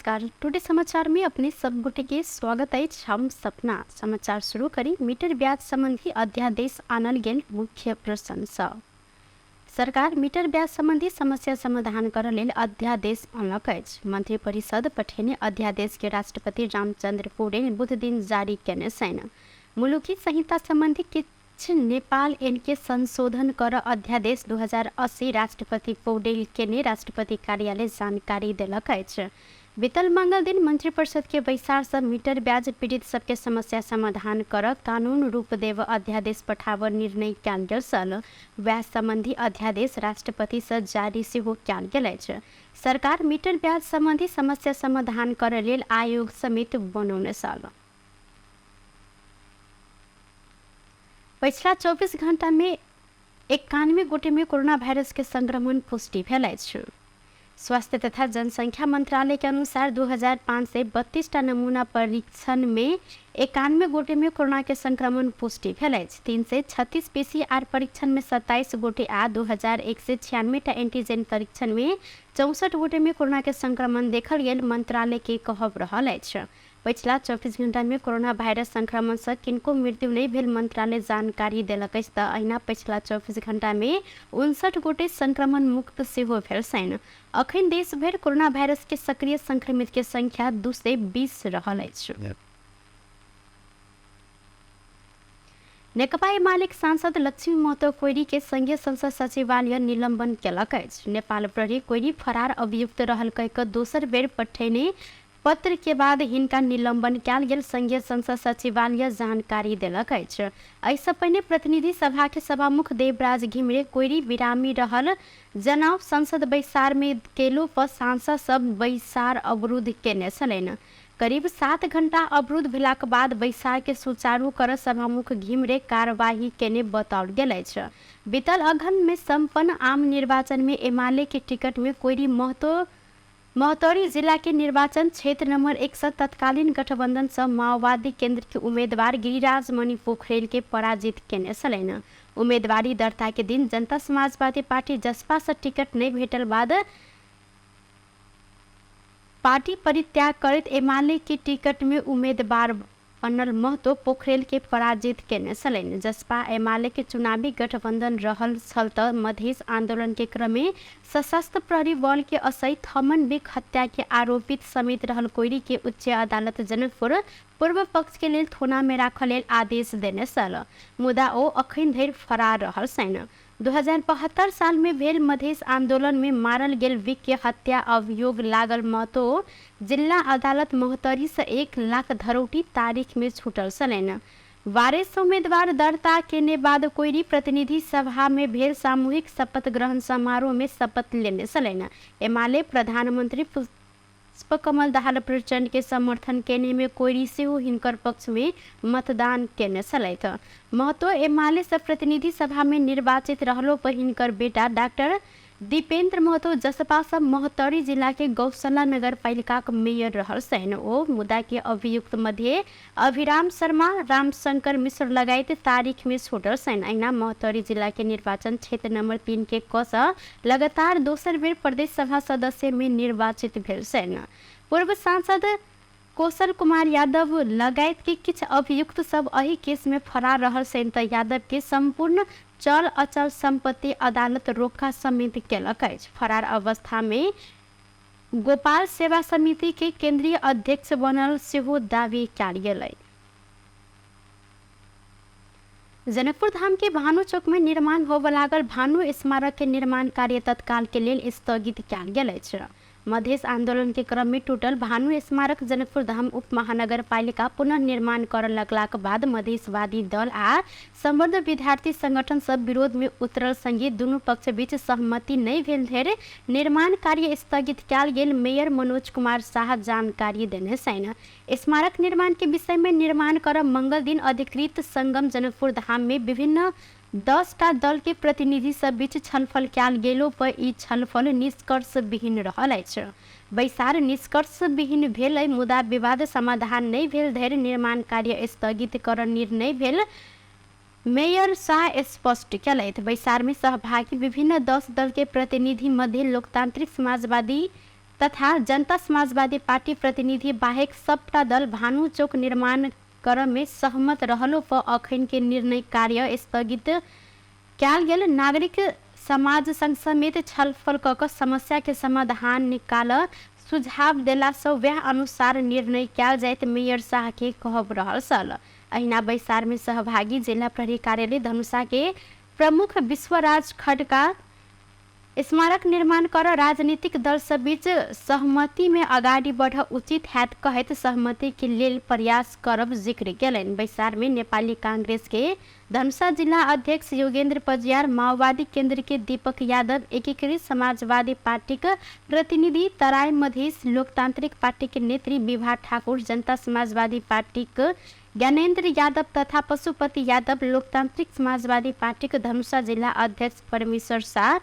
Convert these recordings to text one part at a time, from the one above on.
नमस्कार। टुडे समाचार में अपने सब गोटे के स्वागत अछि। हम सपना समाचार शुरू करी। मीटर ब्याज संबंधी अध्यादेश आनल गेल मुख्य प्रश्न सँ। सरकार मीटर ब्याज संबंधी समस्या समाधान करऽ लेल अध्यादेश अनलक अछि। मंत्री परिषद पठेने अध्यादेश के राष्ट्रपति रामचंद्र पौडेल बुध दिन जारी केने छनि। मुलुकी संहिता संबंधी किछु नेपाल एन के संशोधन कर अध्यादेश 2080 राष्ट्रपति पौडेल केने राष्ट्रपति कार्यालय जानकारी देलक अछि। बीतल मंगल दिन मंत्रिपरिषद के बैसार सँ मीटर ब्याज पीड़ित सबके समस्या समाधान कर कानून रूप देव अध्यादेश पठाब निर्णय कयल गेल छल। ब्याज संबंधी अध्यादेश राष्ट्रपति सँ जारी सेहो कयल गेल अछि। सरकार मीटर ब्याज संबंधी समस्या समाधान कर लेल आयोग समेत बनौने छल। पछिला 24 घंटा में 91 गोटे में कोरोना वायरस के संक्रमण पुष्टि भेल अछि। स्वास्थ्य तथा जनसंख्या मंत्रालय के अनुसार 2532 टा नमूना परीक्षण में 91 गोटे में कोरोना के संक्रमण पुष्टि भेल अछि। 336 पीसीआर परीक्षण में 27 गोटे आ 2196 टा एंटीजन परीक्षण में 64 गोटे में कोरोना के संक्रमण देखल गेल मंत्रालय के कहब रहल अछि। पछिला 24 घंटा में कोरोना वायरस संक्रमण सँ किनको मृत्यु नहि भेल मंत्रालय जानकारी देलक अछि। तऽ अहिना पछिला 24 घंटा में 59 गोटे संक्रमण मुक्त सेहो भेल छनि। अखन देश भरि कोरोना वायरस के सक्रिय संक्रमित के संख्या 220 रहल अछि। नेकपा एमालेक सांसद लक्ष्मी महतो कोइरी के संघीय संसद सचिवालय निलंबन केलक अछि। नेपाल प्रहरी कोइरी फरार अभियुक्त रहल कहि कऽ दोसर बेर पठेने पत्र के बाद हिनका निलंबन कयल गेल संघीय संसद सचिवालय जानकारी देलक अछि। एहिसँ पहिने प्रतिनिधि सभा के सभामुख देवराज घिमिरे कोइरी बिरामी रहल जनाव संसद बैसार में केलो पर सांसद सब बैसार अवरुद्ध केने छलनि। करीब 7 घंटा अवरुद्ध भेलाक बाद बैसार के सुचारू कर सभामुख घिमिरे कार्यवाही केने बताओल गेल अछि। बीतल अगहन में संपन्न आम निर्वाचन में एमाले के टिकट में कोइरी महतो महोत्तरी जिला के निर्वाचन क्षेत्र नंबर 1 से तत्कालीन गठबंधन से माओवादी केंद्र के उम्मीदवार गिरिराज मणि पोखरेल के पराजित केने छलनि। उम्मीदवारी दर्ता के दिन जनता समाजवादी पार्टी जसपा से टिकट नहीं भेटल बाद पार्टी परित्याग करैत एमाले के टिकट में उम्मीदवार बनल महतो पोखरेल के पराजित केने छलनि। जसपा एमाले के चुनावी गठबंधन रहल छल तऽ मधेश आंदोलन के क्रम में सशस्त्र प्रहरी बल के असई थमन बिक हत्या के आरोपित समेत रहल कोइरी के उच्च अदालत जनकपुर पूर्व पक्ष के लेल थोना में राखऽ लेल आदेश देने छल, मुदा ओ अखन धरि फरार रहल छनि। 2072 साल में भेल मधेश आंदोलन में मारल गेल विक के हत्या अभियोग लागल महतो जिला अदालत महोत्तरी से 1 लाख धरौटी तारीख में छूटल छलनि। 1200 उम्मीदवार दर्ता केने बाद कोइरी प्रतिनिधि सभा में भेल सामूहिक शपथ ग्रहण समारोह में शपथ लेने छलनि। एमाले प्रधानमंत्री पुष्पकमल दाहाल प्रचण्ड के समर्थन केने में कोइरी सेहो हिनकर पक्ष में मतदान केने छलथि। महतो एमाले से प्रतिनिधि सभा में निर्वाचित रहलो पर हिनकर बेटा डॉक्टर दीपेंद्र महतो जसपा से महोत्तरी जिला के गौशाला नगरपालिका के मेयर रहल छनि। ओ मुद्दा के अभियुक्त मध्ये अभिराम शर्मा, रामशंकर मिश्र लगायत तारीख में छूटल छनि। अहिना महोत्तरी जिला के निर्वाचन क्षेत्र नंबर 3 के क सँ लगातार दोसर बेर प्रदेश सभा सदस्य में निर्वाचित भेल छनि। पूर्व सांसद कौशल कुमार यादव लगायत के किछु अभियुक्त सब एहि केस में फरार रहल छनि तऽ यादव के संपूर्ण चल अचल संपत्ति अदालत रोका समेत केलक अछि। फरार अवस्था में गोपाल सेवा समिति के केंद्रीय अध्यक्ष बनल सेहो दावी कयल गेल अछि। जनकपुर धाम के भानु चौक में निर्माण होबय लागल भानु स्मारक के निर्माण कार्य तत्काल के लेल स्थगित कयल गेल अछि। मधेश आंदोलन के क्रम में टूटल भानु स्मारक जनकपुर धाम उप महानगरपालिका पुनः निर्माण करऽ लगलाक बाद मधेशवादी दल आ संबद्ध विद्यार्थी संगठन सब विरोध में उतरल संगे दुनू पक्ष बीच सहमति नहि भेल धरि निर्माण कार्य स्थगित कयल गेल मेयर मनोज कुमार साह जानकारी देने छनि। स्मारक निर्माण के विषय में निर्माण करब मंगल दिन अधिकृत संगम जनकपुर धाम में विभिन्न 10 टा दल के प्रतिनिधि सब बीच छलफल कयल गेलो पर ई छलफल निष्कर्ष विहीन रहल अछि। बैसार निष्कर्ष विहीन भेल अइ मुदा विवाद समाधान नहि भेल धरि निर्माण कार्य स्थगित करऽ निर्णय भेल मेयर शाह स्पष्ट केलथि। बैसार में सहभागी विभिन्न 10 दल के प्रतिनिधि मध्ये लोकतांत्रिक समाजवादी तथा जनता समाजवादी पार्टी प्रतिनिधि बाहेक सबटा दल भानु चौक निर्माण करमे सहमत रहलो पर अखन के निर्णय कार्य स्थगित कयल गेल। नागरिक समाज संग समेत छलफल क कऽ समस्या के समाधान निकाल सुझाव देला सँ वएह अनुसार निर्णय कयल जाइत मेयर शाह के कहब रहल छल। अहिना बैसार में सहभागी जिला प्रहरी कार्यालय धनुषा के प्रमुख विश्वराज खड्का स्मारक निर्माण कर राजनीतिक दल सब बीच सहमति में अगाडि बढ़ उचित हैत कहैत सहमति के लेल प्रयास करब जिक्र केलनि। बैसार में नेपाली कांग्रेस के धनुषा जिला अध्यक्ष योगेन्द्र पजियार, माओवादी केन्द्र के दीपक यादव, एकीकृत समाजवादी पार्टीक प्रतिनिधि तराई मधेश लोकतांत्रिक पार्टी के नेत्री विभा ठाकुर, जनता समाजवादी पार्टीक ज्ञानेन्द्र यादव तथा पशुपति यादव, लोकतांत्रिक समाजवादी पार्टीक धनुषा जिला अध्यक्ष परमेश्वर शाह,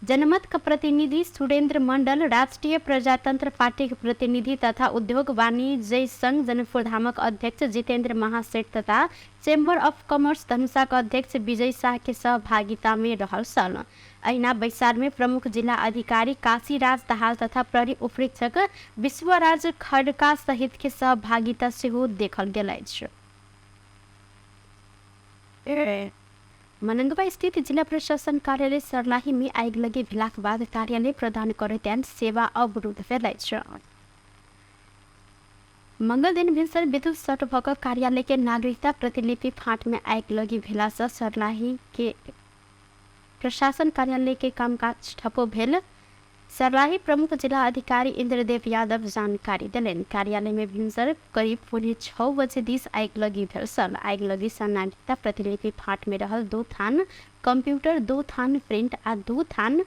जनमत का प्रतिनिधि सुरेन्द्र मंडल, राष्ट्रिय प्रजातंत्र पार्टी के प्रतिनिधि तथा उद्योग वाणिज्य संघ जनकपुर धामक अध्यक्ष जितेन्द्र महासेठ तथा चेम्बर अफ कमर्स धनुषा के अध्यक्ष विजय शाह के सहभागिता में रहल छल। अहिना बैसार में प्रमुख जिला अधिकारी काशीराज दाहाल तथा प्रहरी उपरीक्षक विश्वराज खड्का सहित के सहभागिता सेहो देखल गेल अछि। मलंगवा स्थित जिला प्रशासन कार्यालय सर्लाही में आगिलगी भेलाक बाद कार्यालय प्रदान करैत सेवा अवरुद्ध भेल अछि। मंगल दिन भिनसर विद्युत शॉर्ट भऽ कऽ कार्यालय के नागरिकता प्रतिलिपि फाँट में आगिलगी भेलासँ सर्लाही के प्रशासन कार्यालय के कामकाज ठप्प भेल सर्लाही प्रमुख जिला अधिकारी इन्द्रदेव यादव जानकारी देलनि। कार्यालय में भिनसर करीब 5:45 बजे दिस आगिलगी भेल छल। आगिलगी सँ नागरिकता प्रतिलिपि फाँट में रहल 2 थान कंप्यूटर, 2 थान प्रिंट आ 2 थान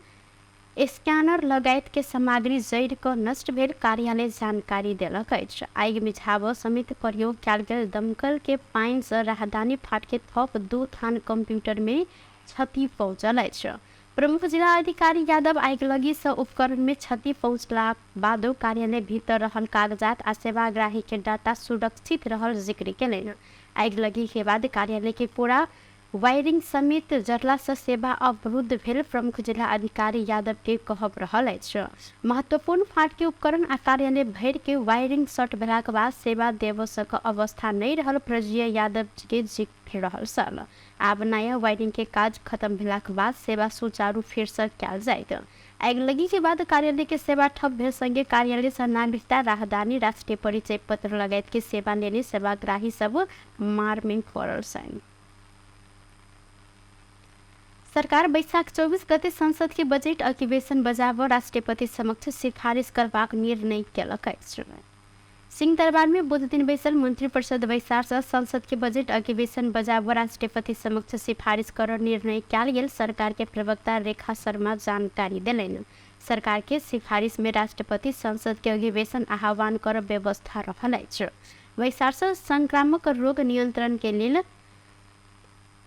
स्कैनर लगायत के सामग्री जरि कऽ नष्ट भेल कार्यालय जानकारी देलक अछि। आगि मिझाबऽ समेत प्रयोग कयल गेल दमकल के पानि सँ राहदानी फाँट के थप 2 थान कंप्यूटर में क्षति पहुँचल अछि। प्रमुख जिला अधिकारी यादव आगिलगी सँ उपकरण में क्षति पहुँचला बादो कार्यालय भीतर रहल कागजात आ सेवाग्राही के डाटा सुरक्षित रहल जिक्र केलनि। आगिलगी के बाद कार्यालय के पूरा वायरिंग समेत जरला सँ सेवा अवरुद्ध भेल प्रमुख जिला अधिकारी यादव के कहब रहल अछि। महत्वपूर्ण फाँट के उपकरण आ कार्यालय भरि के वायरिंग शॉर्ट भेलाक बाद सेवा देबऽ सक अवस्था नहि रहल प्रजीय यादव के जिक्र रहल छल। आब नया वायरिंग के काज खत्म भेलाक बाद सेवा सुचारू फेर सँ कयल जाइत। आगिलगी के बाद कार्यालय के सेवा ठप भेल संगे कार्यालय सँ नागरिकता, राहदानी, राष्ट्रीय परिचय पत्र लगायत के सेवा लेने सेवाग्राही सब मार में पड़ल छनि। सरकार बैशाख 24 गते संसद के बजेट अधिवेशन बजाब राष्ट्रपति समक्ष सिफारिश करबाक निर्णय केलक अछि। सिंहदरबार में बुध दिन बैसल मंत्री परिषद बैसार सँ संसद के बजेट अधिवेशन बजाब राष्ट्रपति समक्ष सिफारिश कर निर्णय कयल गेल सरकार के प्रवक्ता रेखा शर्मा जानकारी देलनि। सरकार के सिफारिश में राष्ट्रपति संसद के अधिवेशन आह्वान कर व्यवस्था रहल अछि। बैसार सँ संक्रामक रोग नियंत्रण के लेल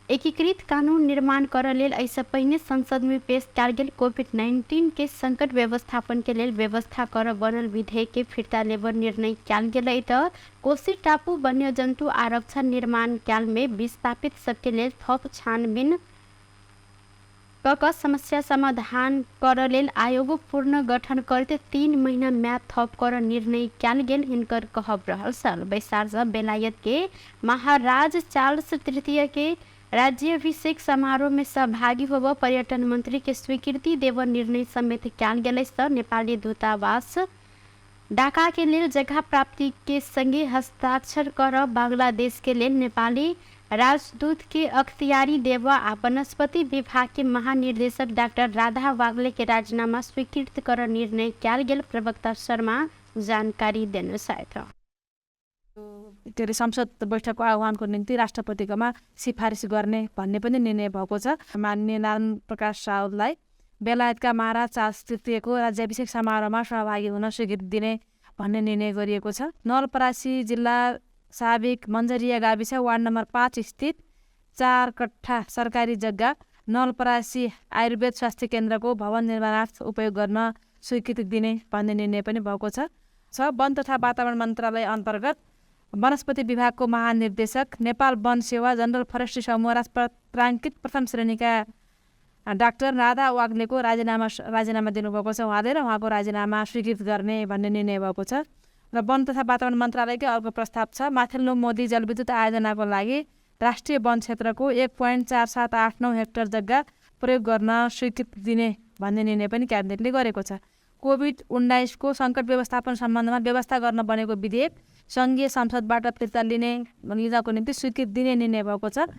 एकीकृत कानून निर्माण करऽ लेल एहिसँ पहिने संसद में पेश कयल गेल कोविड-19 के संकट व्यवस्थापन के लेल व्यवस्था करऽ बनल विधेयक के फिर्ता लेबऽ निर्णय कयल गेल तऽ कोशी टापु वन्यजन्तु आरक्षण निर्माण कयल में विस्थापित सबके लेल थप छानबिन कऽ कऽ समस्या समाधान करऽ लेल आयोग पुनर्गठन करैत 3 महिना म्याद थप करऽ निर्णय कयल गेल हिनकर कहब रहल छल। बैसार सँ बेलायत के महाराज चार्ल्स तृतीय के राज्याभिषेक समारोह में सहभागी होबऽ पर्यटन मंत्री के स्वीकृति देबऽ निर्णय समेत कयल गेल अछि तऽ नेपाली दूतावास ढाका के लेल जगह प्राप्ति के संगे हस्ताक्षर कर बांग्लादेश के लेल नेपाली राजदूत के अख्तियारी देबऽ आ वनस्पति विभाग के महानिर्देशक डाक्टर राधा वाग्ले के राजीनामा स्वीकृत कर निर्णय कयल गेल प्रवक्ता शर्मा जानकारी देने छथि। के अरे संसद बैठकको आह्वानको निम्ति राष्ट्रपतिकोमा सिफारिस गर्ने भन्ने पनि निर्णय भएको छ। माननीय नारायण प्रकाश साउदलाई बेलायतका महाराज चार्ल्स तृतीयको राज्याभिषेक समारोहमा सहभागी हुन स्वीकृति दिने भन्ने निर्णय गरिएको छ। नवलपरासी जिल्ला साबिक मन्जरिया गाविस वार्ड नम्बर 5 स्थित 4 कट्ठा सरकारी जग्गा नवलपरासी आयुर्वेद स्वास्थ्य केन्द्रको भवन निर्माणार्थ उपयोग गर्न स्वीकृति दिने भन्ने निर्णय पनि भएको छ। वन तथा वातावरण मन्त्रालय अन्तर्गत वनस्पति विभागको महानिर्देशक नेपाल वन सेवा जनरल फरेस्ट्री समूह राजपत्राङ्कित प्रथम श्रेणीका डाक्टर राधा वाग्लेको राजीनामा दिनुभएको छ उहाँले र उहाँको राजीनामा स्वीकृत गर्ने भन्ने निर्णय भएको छ। र वन तथा वातावरण मन्त्रालयकै अर्को प्रस्ताव छ, माथिल्लो मोदी जलविद्युत आयोजनाको लागि राष्ट्रिय वन क्षेत्रको 1.4789 हेक्टर जग्गा प्रयोग गर्न स्वीकृति दिने भन्ने निर्णय पनि क्याबिनेटले गरेको छ। कोभिड-19 को सङ्कट व्यवस्थापन सम्बन्धमा व्यवस्था गर्न बनेको विधेयक सङ्घीय संसदबाट फिर्ता लिनको निम्ति स्वीकृति दिने निर्णय भएको छ।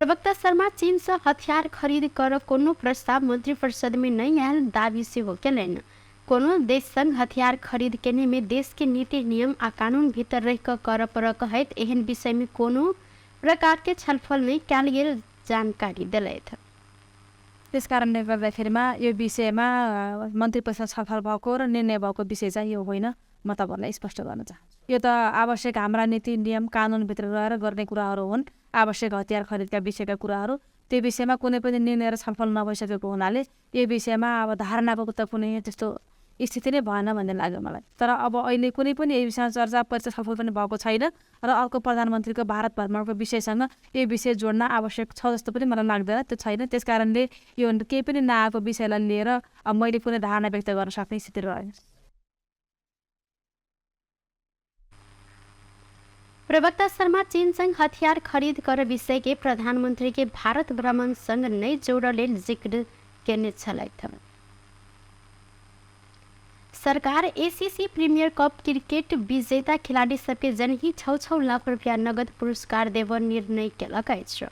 प्रवक्ता शर्मा चीन से हथियार खरीद कर कोनो प्रस्ताव मंत्रिपरिषद में नहीं आयल दावी सेहो केलनि। कोनो देश संग हथियार खरीद केने में देश के नीति नियम आ कानून भीतर रहि कऽ करऽ पड़ऽ कहैत एहन विषय में कोनो प्रकार के छलफल नहि कयल गेल जानकारी देलथि। त्यस कारणले गर्दाखेरिमा यो विषयमा मन्त्री परिषद छलफल भएको र निर्णय भएको विषय चाहिँ यो होइन, म तपाईँहरूलाई स्पष्ट गर्न चाहन्छु। यो त आवश्यक हाम्रा नीति नियम कानुनभित्र रहेर गर्ने कुराहरू हुन्, आवश्यक हतियार खरिदका विषयका कुराहरू। त्यो विषयमा कुनै पनि निर्णय र छलफल नभइसकेको हुनाले यो विषयमा अब धारणाको त कुनै त्यस्तो स्थिति नै भएन भन्ने लाग्यो मलाई। तर अब अहिले कुनै पनि यो विषयमा चर्चा परिचय छलफल पनि भएको छैन र अर्को प्रधानमन्त्रीको भारत भ्रमणको विषयसँग यो विषय जोड्न आवश्यक छ जस्तो पनि मलाई लाग्दैन, त्यो छैन। त्यस कारणले यो केही पनि नआएको विषयलाई लिएर अब मैले कुनै धारणा व्यक्त गर्न सक्ने स्थिति रहेन। प्रवक्ता शर्मा चीन संग हथियार खरीद कर विषय के प्रधानमंत्री के भारत भ्रमण संग नहि जोड़ऽ लेल जिक्र केने छलथि। सरकार एसीसी प्रीमियर कप क्रिकेट विजेता खिलाड़ी सबके जनही 6-6 लाख रुपया नगद पुरस्कार देबऽ निर्णय केलक अछि।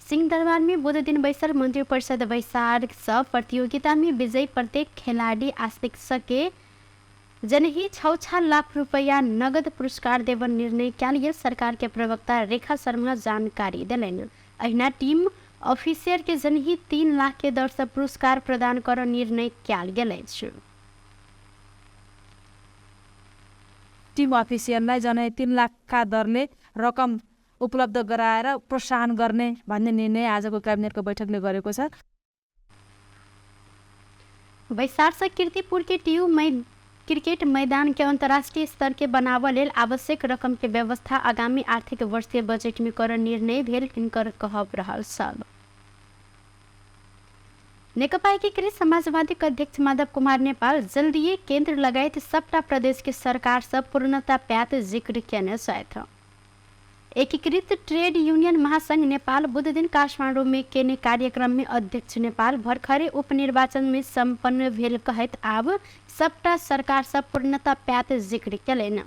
सिंहदरबार में बुध दिन बैसल मंत्रिपरिषद बैसार सँ प्रतियोगिता में विजयी प्रत्येक खिलाड़ी आ शिक्षक के जनही 6-6 लाख रुपया नगद पुरस्कार देबऽ निर्णय कयल गेल सरकार के प्रवक्ता रेखा शर्मा जानकारी देलनि। अहिना टीम ऑफिसर के जनही 3 लाख के दर सँ पुरस्कार प्रदान करऽ निर्णय कयल गेल अछि। टिम अफिसियललाई जनै 3 लाखका दरले रकम उपलब्ध गराएर प्रोत्साहन गर्ने भन्ने निर्णय आजको क्याबिनेटको बैठकले गरेको छ। बैसार से कीर्तिपुर के टीयू क्रिकेट मैदान के अंतर्राष्ट्रीय स्तर के बनाबऽ लेल आवश्यक रकम के व्यवस्था आगामी आर्थिक वर्षीय बजट में करऽ निर्णय भेल हिनकर कहब रहल छल। नेकपा एकीकृत समाजवादी अध्यक्ष माधव कुमार नेपाल जल्दिए केंद्र लगायत सबटा प्रदेश के सरकार सब पूर्णता पायत जिक्र केने छथि। एकीकृत ट्रेड यूनियन महासंघ नेपाल बुध दिन काठमाडौँ में केने कार्यक्रम में अध्यक्ष नेपाल भर्खरे उपनिर्वाचन में सम्पन्न भेल कहैत आब सबटा सरकार सब पूर्णता पायत जिक्र केलनि।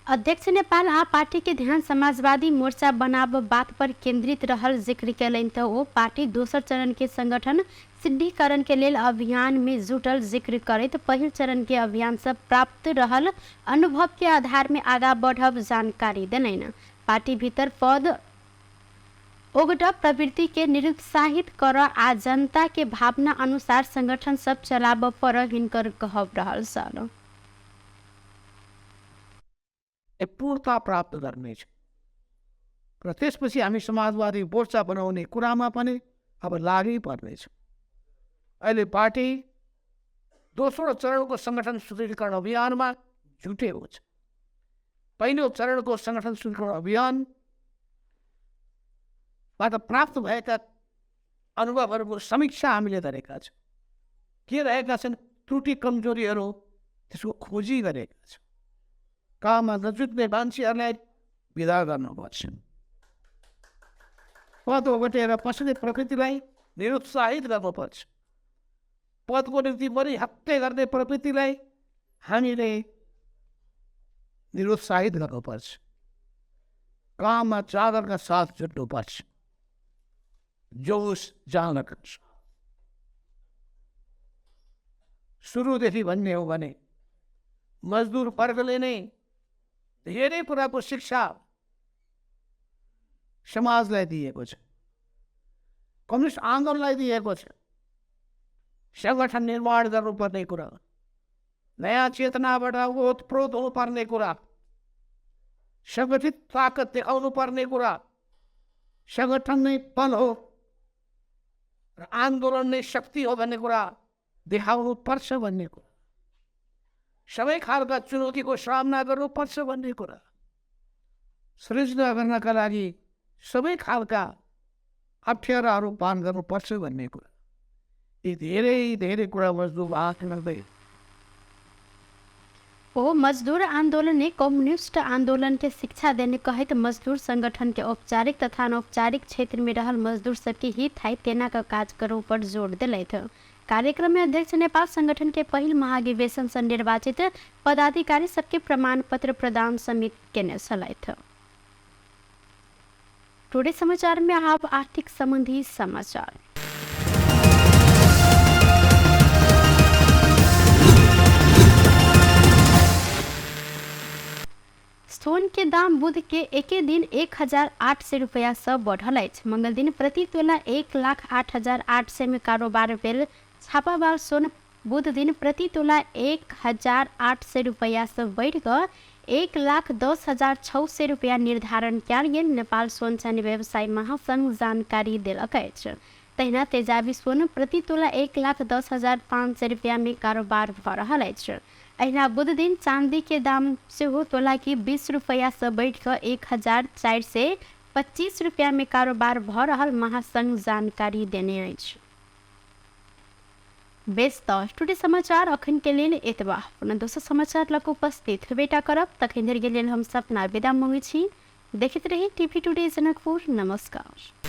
अध्यक्ष नेपाल आ पार्टी के ध्यान समाजवादी मोर्चा बनाब बात पर केंद्रित रहल जिक्र केलनि तऽ ओ पार्टी दोसर चरण के संगठन सिद्धीकरण के लेल अभियान में जुटल जिक्र करैत पहिल चरण के अभियान से प्राप्त रहल अनुभव के आधार में आगा बढ़ब जानकारी देलनि। पार्टी भीतर पद ओगटब प्रवृत्ति के निरुत्साहित कर आ जनता के भावना अनुसार संगठन सब चलाबऽ पर हिनकर कहब रहल छल। पूर्णता प्राप्त गर्नेछ र त्यसपछि हामी समाजवादी मोर्चा बनाउने कुरामा पनि अब लागै पर्नेछ। अहिले पार्टी दोस्रो चरणको सङ्गठन सुदृढीकरण अभियानमा जुटेको छ। पहिलो चरणको सङ्गठन सुदृढीकरण अभियानबाट प्राप्त भएका अनुभवहरूको समीक्षा हामीले गरेका छौँ। के रहेका छन् त्रुटि कमजोरीहरू, त्यसको खोजी गरेका छौँ। काममा नजुट्ने मान्छेहरूलाई विदा गर्नुपर्छ। पद ओगटेर पस्ने प्रवृत्तिलाई निरुत्साहित गर्नुपर्छ। पदको निम्ति मरि हत्या गर्ने प्रवृत्तिलाई हामीले निरुत्साहित गर्नुपर्छ। काममा जागरका साथ जुट्नुपर्छ, जोस जागरका साथ। सुरुदेखि भन्ने हो भने मजदुर वर्गले नै धेरै कुराको शिक्षा समाजलाई दिएको छ, कम्युनिस्ट आन्दोलनलाई दिएको छ। सङ्गठन निर्माण गर्नुपर्ने कुरा, नयाँ चेतनाबाट ओतप्रोत हुनुपर्ने कुरा, सङ्गठित ताकत देखाउनु पर्ने कुरा, सङ्गठन नै बल हो र आन्दोलन नै शक्ति हो भन्ने कुरा देखाउनु पर्छ भन्ने कुरा, सबै खालका चुनौतीको सामना गर्नुपर्छ भन्ने कुरा, सृजना गर्नका लागि सबै खालका अप्ठ्याराहरू पार गर्नुपर्छ भन्ने कुरा। यी धेरै धेरै कुरा मजदुर आन्दोलन ओ मजदूर आंदोलन ने कम्युनिस्ट आंदोलन के शिक्षा देने कहत मजदूर संगठन के औपचारिक तथा अनौपचारिक क्षेत्र में रहल मजदूर सबके हित है तेना का काज करो पर जोर दिलथि। कार्यक्रम में अध्यक्ष नेपाल संगठन के पहिल महाधिवेशन से निर्वाचित पदाधिकारी सबके प्रमाण पत्र प्रदान समिति केने छलथि। टुडे समाचार में आप आर्थिक संबंधी समाचार। सोन के दाम बुध के एके दिन 1800 रुपया से बढ़ल अछि। मंगल दिन प्रति तोला 1,08,800 में कारोबार भेल छापावाल सोन बुध दिन प्रति तोला 1800 रुपया से बढ़ि कऽ 1,10,600 रुपया निर्धारण कयल गेल नेपाल सोन चानी व्यवसाय महासंघ जानकारी देलक अछि। तहिना तेजाबी सोन प्रति तोला 1,10,500 रुपया में कारोबार भऽ रहल अछि। अहिना बुध दिन चांदी के दाम सेहो तोला के 20 रुपया से बढ़ि कऽ 1425 रुपया में कारोबार भऽ रहल महासंघ जानकारी देने अछि। बेस तऽ टुडे समाचार अखन के लेल एतबा। पुनः दोसर समाचार लऽ उपस्थित हेबेटा करब, तखन धरि के लेल हम सपना विदा मांगै छी। देखैत रही टीवी टुडे जनकपुर। नमस्कार।